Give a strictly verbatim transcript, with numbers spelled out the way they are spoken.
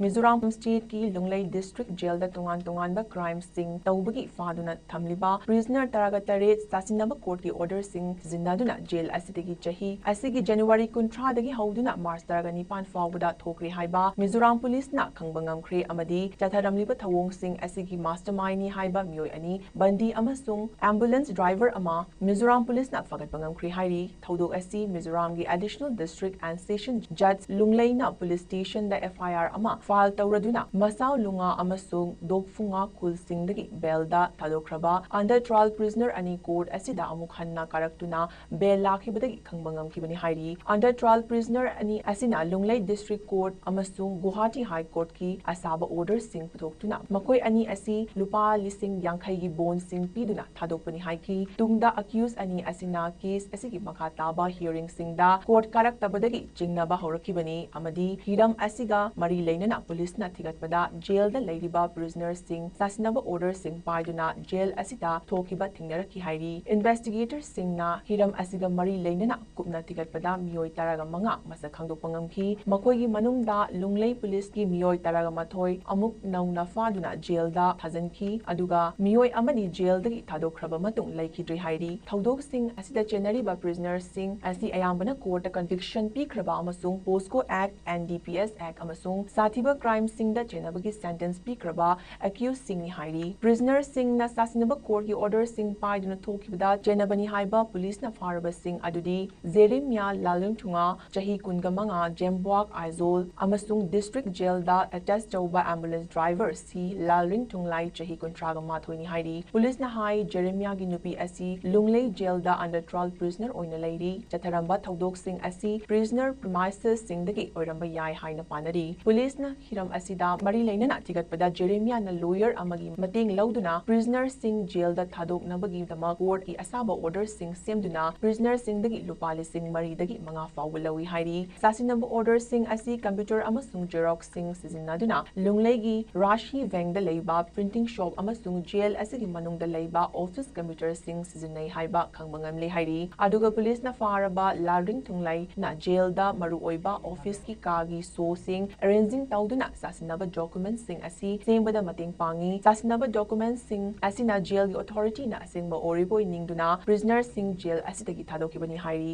Mizoram stateꯀꯤ ꯂꯨꯡꯂꯩ district jailꯗ ꯇꯣꯉꯥꯟ ꯇꯣꯉꯥꯟꯕ crimeꯁꯤꯡ ꯇꯧꯕꯒꯤ ꯐꯥꯗꯨꯅ ꯊꯝꯂꯤꯕ prisoner ꯇꯔꯥꯒ ꯇꯔꯦꯠ ꯆꯥꯁꯤꯟꯅꯕ courtꯀꯤ orderꯁꯤꯡ ꯁꯤꯖꯤꯟꯅꯗꯨꯅ jail ꯑꯁꯤꯗꯒꯤ ꯆꯍꯤ ꯑꯁꯤꯒꯤ January ꯀꯨꯟꯊ꯭ꯔꯥꯗꯒꯤ ꯍꯧꯗꯨꯅ March ꯇꯔꯥꯒ ꯅꯤꯄꯥꯟ ꯐꯥꯎꯕꯗ ꯊꯣꯛꯈ꯭ꯔꯦ ꯍꯥꯏꯕ ꯃꯤꯖꯣꯔꯥꯝ policeꯅ ꯈꯪꯕ ꯉꯝꯈ꯭ꯔꯦ꯫ ꯑꯃꯗꯤ ꯆꯠꯊꯔꯝꯂꯤꯕ ꯊꯧꯑꯣꯡꯁꯤꯡ ꯑꯁꯤꯒꯤ mastermindꯅꯤ ꯍꯥꯏꯕ ꯃꯤꯑꯣꯏ ꯑꯅꯤ, ꯕꯟꯗꯤ ꯑꯃꯁꯨꯡ ambulance driver ꯑꯃ ꯃꯤꯖꯣꯔꯥꯝ policeꯅ ꯐꯒꯠꯄ ꯉꯝꯈ꯭ꯔꯦ ꯍꯥꯏꯔꯤ꯫ ꯊꯧꯗꯣꯛ ꯑꯁꯤ ꯃꯤꯖꯣꯔꯥꯝꯒꯤ Additional District and Session Judge ꯂꯨꯡꯂꯩꯅ police stationꯗ FIR ꯑꯃ file ꯇꯧꯔꯗꯨꯅ ꯃꯁꯥꯎ ꯂꯨꯉꯥ ꯑꯃꯁꯨꯡ ꯗꯣꯛꯐꯨꯉꯥ ꯈꯨꯜꯁꯤꯡꯗꯒꯤ bailꯗ ꯊꯥꯗꯣꯛꯈ꯭ꯔꯕ under trial prisoner ꯑꯅꯤ court ꯑꯁꯤꯗ ꯑꯃꯨꯛ ꯍꯟꯅ ꯀꯥꯔꯛꯇꯨꯅ bail ꯂꯥꯛꯈꯤꯕꯗꯒꯤ ꯈꯪꯕ ꯉꯝꯈꯤꯕꯅꯤ ꯍꯥꯏꯔꯤ꯫ Under trial prisoner ꯑꯅꯤ ꯑꯁꯤꯅ ꯂꯨꯡꯂꯩ District Court ꯑꯃꯁꯨꯡ Guwahati High Courtꯀꯤ ꯑꯁꯥꯕ orderꯁꯤꯡ ꯄꯨꯊꯣꯛꯇꯨꯅ ꯃꯈꯣꯏ ꯑꯅꯤ ꯑꯁꯤ ꯂꯨꯄꯥ ꯂꯤꯁꯤꯡ ꯌꯥꯡꯈꯩꯒꯤ bondꯁꯤꯡ ꯄꯤꯗꯨꯅ ꯊꯥꯗꯣꯛꯄꯅꯤ ꯍꯥꯏꯈꯤ꯫ ꯇꯨꯡꯗ accused ꯑꯅꯤ ꯑꯁꯤꯅ case ꯑꯁꯤꯒꯤ ꯃꯈꯥ ꯇꯥꯕ hearingꯁꯤꯡꯗ court ꯀꯥꯔꯛꯇꯕꯗꯒꯤ ꯆꯤꯡꯅꯕ ꯍꯧꯔꯛꯈꯤꯕꯅꯤ ꯑꯃꯗꯤ ꯍꯤꯔꯝ ꯑꯁꯤꯒ ꯃꯔꯤ ꯂꯩꯅꯅ policeꯅ ꯊꯤꯒꯠꯄꯗ jailꯗ ꯂꯩꯔꯤꯕ prisonerꯁꯤꯡ ꯆꯥꯁꯤꯟꯅꯕ orderꯁꯤꯡ ꯄꯥꯏꯗꯨꯅ jail ꯑꯁꯤꯗ ꯊꯣꯛꯈꯤꯕ ꯊꯦꯡꯅꯔꯛꯈꯤ ꯍꯥꯏꯔꯤ꯫ Investigatorꯁꯤꯡꯅ ꯍꯤꯔꯝ ꯑꯁꯤꯒ ꯃꯔꯤ ꯂꯩꯅꯅ ꯀꯨꯞꯅ ꯊꯤꯒꯠꯄꯗ ꯃꯤꯑꯣꯏ ꯇꯔꯥꯒ ꯃꯉꯥ ꯃꯁꯛ ꯈꯪꯗꯣꯛꯄ ꯉꯝꯈꯤ꯫ ꯃꯈꯣꯏꯒꯤ ꯃꯅꯨꯡꯗ ꯂꯨꯡꯂꯩ policeꯀꯤ ꯃꯤꯑꯣꯏ ꯇꯔꯥꯒ ꯃꯥꯊꯣꯏ ꯑꯃꯨꯛ ꯅꯧꯅ ꯐꯥꯗꯨꯅ jailꯗ ꯊꯥꯖꯤꯟꯈꯤ, ꯑꯗꯨꯒ ꯃꯤꯑꯣꯏ ꯑꯃꯗꯤ jailꯗꯒꯤ ꯊꯥꯗꯣꯛꯈ꯭ꯔꯕ ꯃꯇꯨꯡ ꯂꯩꯈꯤꯗ꯭ꯔꯦ ꯍꯥꯏꯔꯤ꯫ ꯊꯧꯗꯣꯛꯁꯤꯡ ꯑꯁꯤꯗ ꯆꯦꯟꯅꯔꯤꯕ prisonerꯁꯤꯡ ꯑꯁꯤ ꯑꯌꯥꯝꯕꯅ courtꯇ conviction ꯄꯤꯈ꯭ꯔꯕ ꯑꯃꯁꯨꯡ POCSO Act, NDPS Act ꯑꯃꯁꯨꯡ ꯁꯥꯊꯤꯕ crimeꯁꯤꯡꯗ ꯆꯦꯟꯅꯕꯒꯤ sentence ꯄꯤꯈ꯭ꯔꯕ accusedꯁꯤꯡꯅꯤ ꯍꯥꯏꯔꯤ꯫ Prisonerꯁꯤꯡꯅ ꯆꯥꯁꯤꯟꯅꯕ courtꯀꯤ orderꯁꯤꯡ ꯄꯥꯏꯗꯨꯅ ꯊꯣꯛꯈꯤꯕꯗ ꯆꯦꯟꯅꯕꯅꯤ ꯍꯥꯏꯕ policeꯅ ꯐꯥꯔꯕꯁꯤꯡ ꯑꯗꯨꯗꯤ ꯖꯦꯔꯦꯃꯤꯌꯥ ꯂꯥꯂꯤꯡꯊꯨꯉꯥ, ꯆꯍꯤ ꯀꯨꯟꯒ ꯃꯉꯥ, ꯖꯦꯝꯕ꯭ꯋꯥꯛ, ꯑꯥꯏꯖꯣꯜ, ꯑꯃꯁꯨꯡ district jailꯗ attach ꯇꯧꯕ ambulance driver ꯁꯤ ꯂꯥꯜꯔꯤꯡꯊꯨꯡꯂꯥꯏ, ꯆꯍꯤ ꯀꯨꯟꯊ꯭ꯔꯥꯒ ꯃꯥꯊꯣꯏꯅꯤ ꯍꯥꯏꯔꯤ꯫ Policeꯅ ꯍꯥꯏ, ꯖꯦꯔꯦꯃꯤꯌꯥꯒꯤ ꯅꯨꯄꯤ ꯑꯁꯤ ꯂꯨꯡꯂꯩ jailꯗ under trial prisoner ꯑꯣꯏꯅ ꯂꯩꯔꯤ꯫ ꯆꯠꯊꯔꯝꯕ ꯊꯧꯗꯣꯛꯁꯤꯡ ꯑꯁꯤ prisoner premisesꯁꯤꯡꯗꯒꯤ ꯑꯣꯏꯔꯝꯕ ꯌꯥꯏ ꯍꯥꯏꯅ ꯄꯥꯅꯔꯤ꯫ Policeꯅ ꯍꯤꯔꯝ ꯑꯁꯤꯗ ꯃꯔꯤ ꯂꯩꯅꯅ ꯊꯤꯒꯠꯄꯗ ꯖꯦꯔꯦꯃꯤꯌꯥꯅ lawyer ꯑꯃꯒꯤ ꯃꯇꯦꯡ ꯂꯧꯗꯨꯅ prisonerꯁꯤꯡ jailꯗ ꯊꯥꯗꯣꯛꯅꯕꯒꯤꯗꯃꯛ courtꯀꯤ ꯑꯁꯥꯕ orderꯁꯤꯡ ꯁꯦꯝꯗꯨꯅ prisonerꯁꯤꯡꯗꯒꯤ ꯂꯨꯄꯥ ꯂꯤꯁꯤꯡ ꯃꯔꯤꯗꯒꯤ ꯃꯉꯥ ꯐꯥꯎꯕ ꯂꯧꯏ ꯍꯥꯏꯔꯤ꯫ ꯆꯥꯁꯤꯟꯅꯕ orderꯁꯤꯡ ꯑꯁꯤ computer ꯑꯃꯁꯨꯡ xeroxꯁꯤꯡ ꯁꯤꯖꯤꯟꯅꯗꯨꯅ ꯂꯨꯡꯂꯩꯒꯤ ꯔꯥꯁꯤ ꯕꯦꯡꯗ ꯂꯩꯕ printing shop ꯑꯃꯁꯨꯡ jail ꯑꯁꯤꯒꯤ ꯃꯅꯨꯡꯗ ꯂꯩꯕ office computerꯁꯤꯡ ꯁꯤꯖꯤꯟꯅꯩ ꯍꯥꯏꯕ ꯈꯪꯕ ꯉꯝꯂꯦ ꯍꯥꯏꯔꯤ꯫ ꯑꯗꯨꯒ policeꯅ ꯐꯥꯔꯕ ꯂꯥꯜꯔꯤꯡꯊꯨꯡꯂꯩꯅ jailꯗ ꯃꯔꯨꯑꯣꯏꯕ officeꯀꯤ ꯀꯥꯒꯤ ꯁꯣꯁꯤꯡ arranging ꯇꯧ ꯇꯧꯗꯨꯅ ꯆꯥꯁꯤꯟꯅꯕ ꯗꯣꯀꯨꯃꯦꯟꯁꯤꯡ ꯑꯁꯤ ꯁꯦꯝꯕꯗ ꯃꯇꯦꯡ ꯄꯥꯡꯏ꯫ ꯆꯥꯁꯤꯟꯅꯕ ꯗꯣꯀꯨꯃꯦꯟꯁꯤꯡ ꯑꯁꯤꯅ ꯖꯦꯜꯒꯤ ꯑꯣꯊꯣꯔꯤꯇꯤꯅ ꯑꯁꯦꯡꯕ ꯑꯣꯏꯔꯤꯕꯣꯏ ꯅꯤꯡꯗꯨꯅ ꯄ꯭ꯔꯤꯖꯅꯔꯁꯤꯡ ꯖꯦꯜ ꯑꯁꯤꯗꯒꯤ ꯊꯥꯗꯣꯛꯈꯤꯕꯅꯤ ꯍꯥꯏꯔꯤ꯫